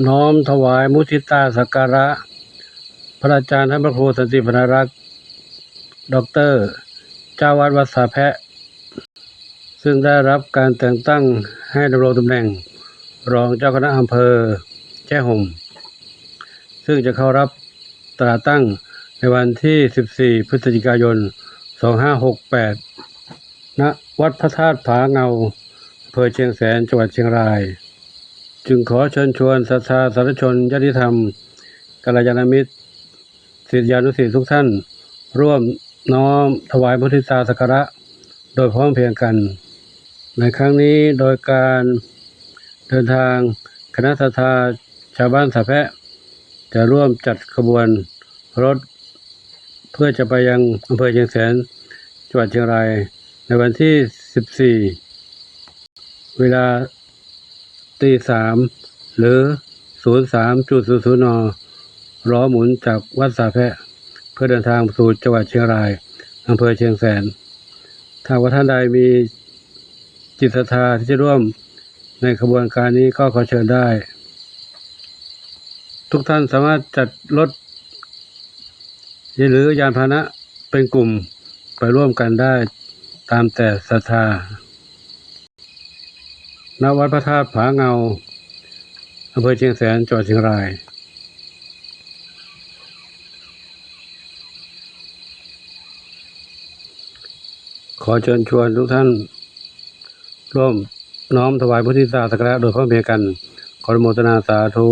ນ້ອມຖວາຍມຸທິຕາສັກກາລະ ພະອາຈານທ່ານພະຄູ ສັນຕິ ພັນນະລັກ ດອກເຕີ ເຈົ້າອາວາດວັດສາແພະ ຊຶ່ງໄດ້ຮັບການແຕ່ງຕັ້ງໃຫ້ດຳລົງຕຳແໜ່ງ ຮອງເຈົ້າຄະນະອຳເພີແຈ້ຫົມ ຊຶ່ງຈະເຂົ້າຮັບຕາຕັ້ງໃນວັນທີສິບສີ່ ພຶສຈິກາຍົນ ສອງຫ້າຫົກແປດ ນະວັດພະທາດຜາເງົາ ອຳເພີຊຽງແສນ ຈັງຫວັດຊຽງລາຍ. ຈຶ່ງຂໍເຊີນຊວນສັດທາສາທຸຊົນ ຍາດຕິທຳ ກັນລະຍານະມິດ ສິດຍານຸສິດທຸກທ່ານ ຮ່ວມນ້ອມຖວາຍມຸທິຕາສັກກາລະໂດຍພ້ອມເພຍງກັນ. ໃນຄັ້ງນີ້ໂດຍການເດີນທາງ ຄະນະສັດທາຊາວບ້ານສາແພະ ຈະຮ່ວມຈັດຂະບວນລົດ ເພື່ອຈະໄປຍັງອຳເພີຊຽງແສນ ຈັງຫວັດຊຽງລາຍ ໃນວັນທີສິບສີ່ ເວລາຕີສາມ ຫຼື ສູນສາມຈຸດສູນສູນ ນ ລໍໝູນຈາກວັດສາແພະ ເພື່ອເດີນທາງສູ່ຈັງຫວັດຊຽງລາຍ ອຳເພີຊຽງແສນ. ຖ້າວ່າທ່ານໃດມີຈິດສັດທາທີ່ຈະຮ່ວມໃນຂະບວນການນີ້ ກໍຂໍເຊີນໄດ້. ທຸກທ່ານສາມາດຈັດລົດ ຫຼື ຍານພາຫະນະເປັນກຸ່ມໄປຮ່ວມກັນໄດ້ຕາມແຕ່ສັດທາ. ນະວັດພະທາດຜາເງົາ ອຳເພີຊຽງແສນ ຈັງຫວັດຊຽງລາຍ. ຂໍເຊີນຊວນທຸກທ່ານຮ່ວມນ້ອມຖວາຍມຸທິຕາສັກກາລະໂດຍພ້ອມເພຍງກັນ. ຂໍອະນຸໂມທະນາສາທຸ.